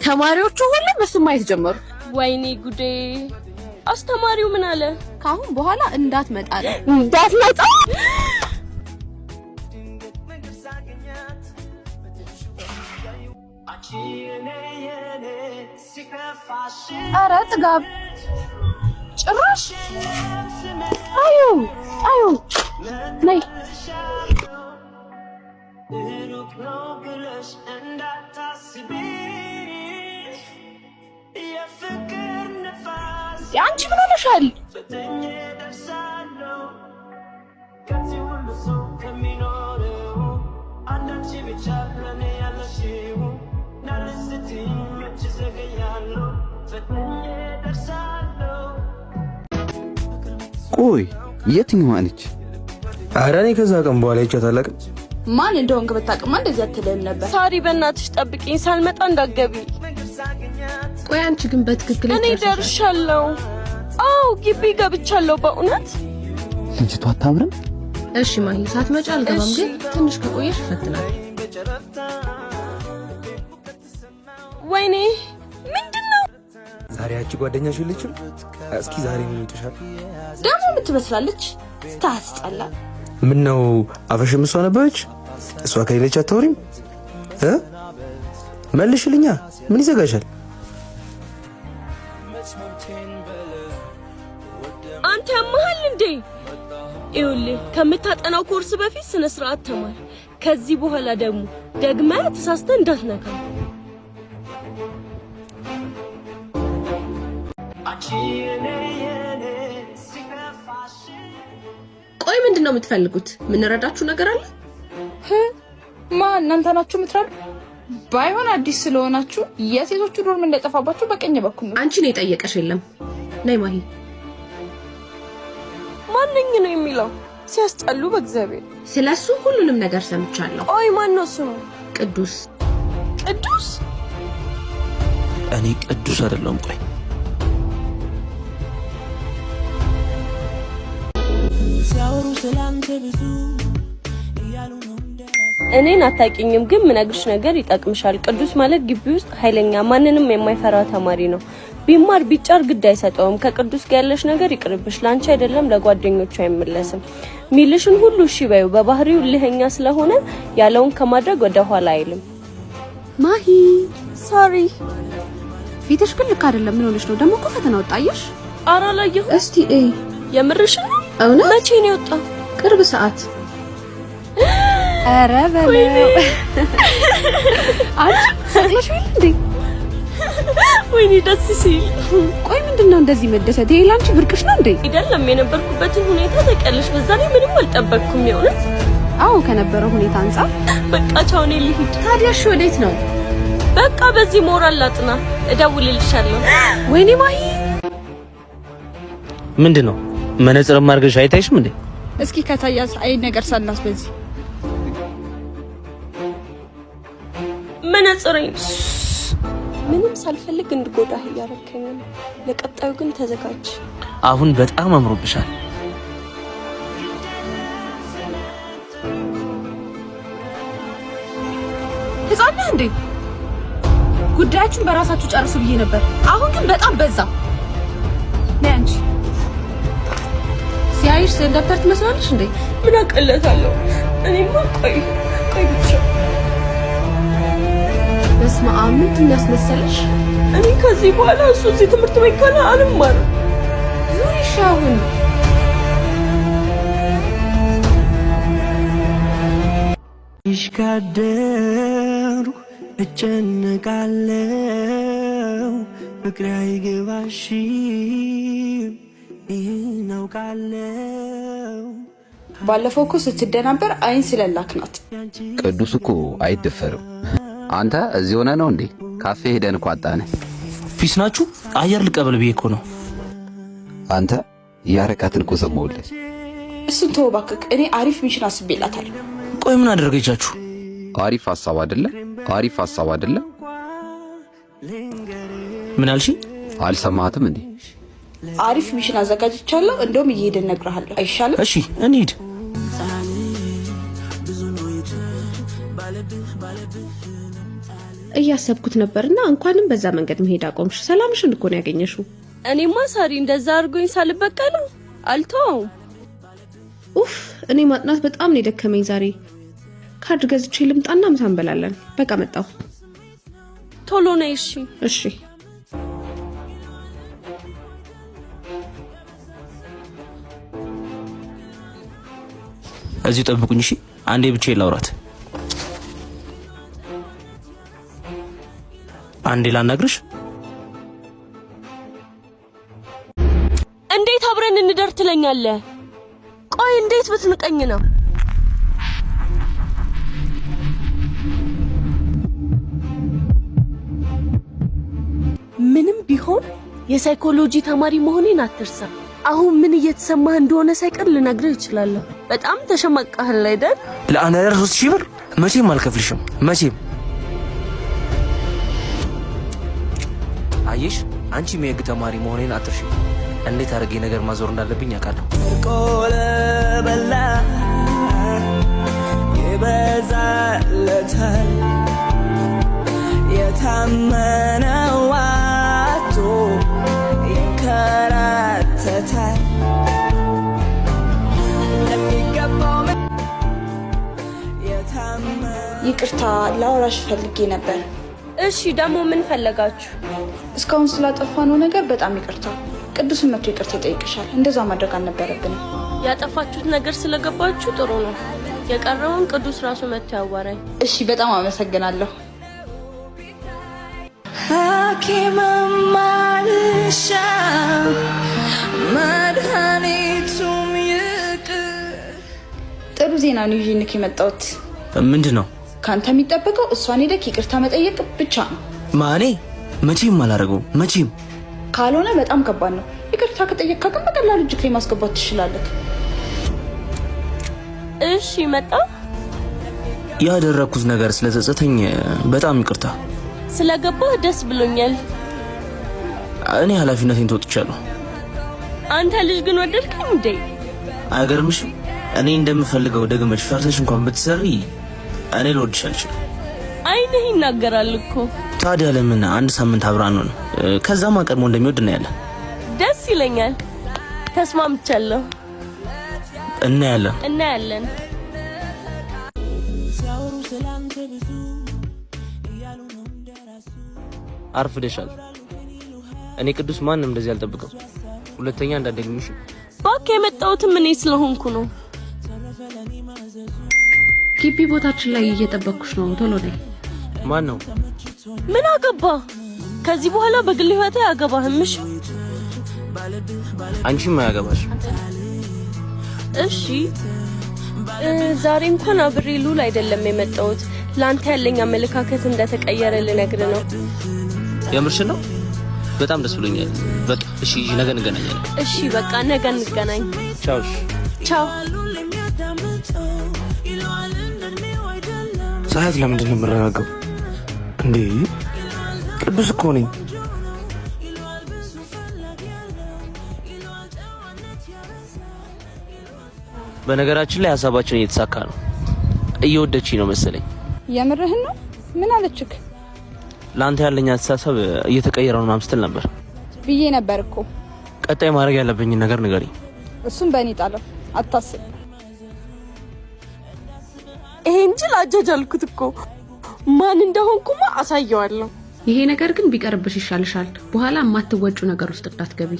ተማሪዎቹ ሁሉም እሱን ማየት ጀመሩ። ወይኔ ጉዴ! አስተማሪው ምን አለ? ከአሁን በኋላ እንዳትመጣ ነው። እንዳትመጣ። ኧረ ጥጋብ ጭራሽ። አዩ አዩ፣ ነይ። አንቺ ምን ሆነሻል? ቆይ የትኛዋ ነች? ኧረ እኔ ከዛ ቀን በኋላ አይቻት አላውቅም። ማን እንደሆንክ ብታውቅማ እንደዚህ አትልህም ነበር። ሳሪ፣ በእናትሽ ጠብቂኝ፣ ሳልመጣ እንዳትገቢ። ቆይ አንቺ ግን በትክክል እኔ ደርሻለሁ። አዎ፣ ግቢ ገብቻለሁ። በእውነት። ልጅቷ አታምርም? እሺ ማሂ፣ ሳትመጪ አልገባም፣ ግን ትንሽ ከቆየሽ እፈትናለሁ። ወይኔ፣ ምንድን ነው? ዛሬ ያቺ ጓደኛሽ የለችም? እስኪ ዛሬ ምን ይውጥሻል? ደግሞ የምትመስላለች ስታስጠላ። ምን ነው፣ አፈሽም እሷ ነበረች? እሷ ከሌለች አታወሪም እ? መልሽልኛ፣ ምን ይዘጋሻል? አንተ ያመሃል እንዴ? ይኸውልህ፣ ከምታጠናው ኮርስ በፊት ስነ ስርዓት ተማር። ከዚህ በኋላ ደግሞ ደግመህ ተሳስተህ እንዳትነካ። ቆይ ምንድን ነው የምትፈልጉት? የምንረዳችሁ ነገር አለ? ማ እናንተ ናችሁ የምትረዱ? ባይሆን አዲስ ስለሆናችሁ የሴቶቹ dorm እንዳይጠፋባችሁ በቀኝ በኩል ነው። አንቺን የጠየቀሽ የለም። ነይ ማሂ። ማነኝ ነው የሚለው? ሲያስጠሉ በእግዚአብሔር። ስለሱ ሁሉንም ነገር ሰምቻለሁ። ቆይ ማን ነው ስሙ? ቅዱስ። ቅዱስ? እኔ ቅዱስ አይደለሁም። ቆይ። እኔን አታውቂኝም፣ ግን ምነግርሽ ነገር ይጠቅምሻል። ቅዱስ ማለት ግቢ ውስጥ ኃይለኛ፣ ማንንም የማይፈራ ተማሪ ነው። ቢማር ቢጫር ግድ አይሰጠውም። ከቅዱስ ጋር ያለሽ ነገር ይቅርብሽ። ለአንቺ አይደለም ለጓደኞቹ አይመለስም። ሚልሽን ሁሉ እሺ በይው። በባህሪው እልህኛ ስለሆነ ያለውን ከማድረግ ወደ ኋላ አይልም። ማሂ። Sorry። ፊትሽ ግን ልክ አይደለም። ምን ሆነሽ ነው? ደግሞ እኮ ፈተና ወጣ። አየሽ? ኧረ አላየሁም። እስቲ እይ። የምርሽን ነው? እውነት። መቼ ነው የወጣው? ቅርብ ሰዓት። ኧረ በለው፣ አንቺ ሰቅለሽ የለ እንዴ? ወይኔ ደስ ሲል። ቆይ ምንድን ነው እንደዚህ መደሰት? ይሄ ላንቺ ብርቅሽ ነው እንዴ? አይደለም፣ የነበርኩበትን ሁኔታ ታውቂያለሽ። በዛ ላይ ምንም አልጠበቅኩም የእውነት። አዎ፣ ከነበረው ሁኔታ አንጻር። በቃ ቻው፣ እኔ ልሂድ። ታዲያ እሺ ወዴት ነው? በቃ በዚህ ሞራል ላጥና፣ እደውልልሻለሁ። ወይኔ ማሂ። ምንድን ነው፣ መነጽር አድርገሽ አይታይሽም እንዴ? እስኪ ከታያስ አይ ነገር ሳናስ በዚህ መነጽሬን ምንም ሳልፈልግ እንድጎዳህ እያረከኝ ነው። ለቀጣዩ ግን ተዘጋጅ። አሁን በጣም አምሮብሻል። ህፃን ነህ እንዴ? ጉዳያችሁን በራሳችሁ ጨርሱ ብዬ ነበር። አሁን ግን በጣም በዛ። ነይ አንቺ። ሲያይሽ ስዕል ደብተር ትመስላለሽ እንዴ? ምን አቀለታለሁ? እኔማ ቆይ ቆይ ብቻ። በስመ አብ፣ ምንድን ነው ያስመሰለሽ? እኔ ከዚህ በኋላ እሱ እዚህ ትምህርት ቤት ካለ አልማርም። ዙሪ እሺ አሁን። ይሽካደሩ እጨነቃለው፣ ፍቅሬ አይገባሽም፣ ይህን አውቃለው። ባለፈው እኮ ስትደናበር አይን ስለላክ ናት። ቅዱስ እኮ አይደፈርም። አንተ እዚህ ሆነ ነው እንዴ? ካፌ ሄደን እኮ አጣንህ። Peace ናችሁ? አየር ልቀበል ብዬ እኮ ነው። አንተ ያረካትን እኮ ሰማሁልህ። እሱን ተወው እባክህ። እኔ አሪፍ mission አስቤላታለሁ። ቆይ ምን አደረገቻችሁ? አሪፍ ሀሳብ አይደለ? አሪፍ ሀሳብ አይደለ? ምን አልሽኝ? አልሰማሃትም እንዴ? አሪፍ mission አዘጋጅቻለሁ። እንደውም እየሄድን እነግርሃለሁ። አይሻልም? እሺ፣ እንሂድ። እያሰብኩት ነበርና እንኳንም በዛ መንገድ መሄድ አቆምሽ። ሰላምሽን እኮ ነው ያገኘሽው። እኔማ ሳሪ እንደዛ አድርጎኝ ሳልበቀለው አልተወውም። ኡፍ፣ እኔ ማጥናት በጣም ነው የደከመኝ ዛሬ። ካርድ ገዝቼ ልምጣና ምሳ እንበላለን። በቃ መጣሁ። ቶሎ ነይ እሺ። እሺ። እዚሁ ጠብቁኝ እሺ። አንዴ ብቻዬን ላውራት። አንዴ ላናግርሽ። እንዴት አብረን እንደር ትለኛለህ? ቆይ እንዴት ብትንቀኝ ነው? ምንም ቢሆን የሳይኮሎጂ ተማሪ መሆኔን አትርሳ። አሁን ምን እየተሰማህ እንደሆነ ሳይቀር ልነግርህ እችላለሁ። በጣም ተሸማቀሃል አይደል? ለአንድ አዳር 3000 ብር መቼም አልከፍልሽም። መቼም። አየሽ፣ አንቺም የህግ ተማሪ መሆኔን አትርሺ። እንዴት አድርጌ ነገር ማዞር እንዳለብኝ አውቃለሁ። ቆለበላ ይበዛለታል የታመነው አቶ ይንከራተታል ለሚገባው የታመነ ይቅርታ ላወራሽ ፈልጌ ነበር። እሺ ደግሞ ምን ፈለጋችሁ? እስካሁን ስላጠፋነው ነገር በጣም ይቅርታ። ቅዱስን መጥቶ ይቅርታ ይጠይቅሻል። እንደዛ ማድረግ አልነበረብንም። ያጠፋችሁት ነገር ስለገባችሁ ጥሩ ነው። የቀረውን ቅዱስ ራሱ መጥቶ ያዋራኝ። እሺ፣ በጣም አመሰግናለሁ። ሐኪምም አልሻም መድኃኒቱም ይቅር። ጥሩ ዜና ነው ይዤልክ የመጣሁት። ምንድን ነው? ከአንተ የሚጠበቀው እሷን ሄደክ ይቅርታ መጠየቅ ብቻ ነው። ማኔ መቼም አላደርገውም። መቼም። ካልሆነ በጣም ከባድ ነው። ይቅርታ ከጠየቅካ ግን በቀላሉ እጅክ ላይ ማስገባት ትችላለህ። እሺ መጣ። ያደረግኩት ነገር ስለጸጸተኝ በጣም ይቅርታ። ስለገባህ ደስ ብሎኛል። እኔ ኃላፊነቴን ተወጥቻለሁ። አንተ ልጅ ግን ወደድከኝ እንዴ? አይገርምሽም? እኔ እንደምፈልገው ደግመሽ ፈርተሽ እንኳን ብትሰሪ እኔ ልወድሽ አልችልም። አይንህ ይናገራል እኮ። ታዲያ ለምን አንድ ሳምንት አብረን አንሆንም? ከዛማ ቀድሞ እንደሚወድ እናያለን። ደስ ይለኛል። ተስማምቻለሁ። እናያለን። እናያለን። አርፍደሻል። እኔ ቅዱስ ማንም እንደዚህ አልጠብቅም። ሁለተኛ እንዳትደግሚሽ። እባክህ የመጣሁትም እኔ ስለሆንኩ ነው። ግቢ ቦታችን ላይ እየጠበቅኩሽ ነው። ቶሎ ነይ። ማን ነው? ምን አገባ? ከዚህ በኋላ በግል ህይወቴ አያገባህም። እሺ አንቺም አያገባሽ። እሺ። ዛሬ እንኳን አብሬ ሉል አይደለም የመጣሁት። ለአንተ ያለኝ አመለካከት እንደተቀየረ ልነግር ነው። የምርሽን ነው? በጣም ደስ ብሎኛል። በቃ እሺ፣ ነገ እንገናኛለን። እሺ በቃ ነገ እንገናኝ። ቻው። እሺ። ቻው። ሰዓት ለምንድን ነው የምረጋጋው እንዴ? ቅዱስ እኮ ነኝ። በነገራችን ላይ ሀሳባችን እየተሳካ ነው። እየወደችኝ ነው መሰለኝ። የምርህን ነው? ምን አለችክ? ለአንተ ያለኝ አስተሳሰብ እየተቀየረ ነው ምናምን ስትል ነበር። ብዬ ነበር እኮ። ቀጣይ ማድረግ ያለብኝን ነገር ንገሪኝ። እሱም በእኔ ጣለው፣ አታስብ። ይሄን ጅል አጃጃልኩት እኮ። ማን እንደሆንኩማ አሳየዋለሁ። ይሄ ነገር ግን ቢቀርብሽ ይሻልሻል። በኋላ የማትወጪው ነገር ውስጥ እንዳትገቢ።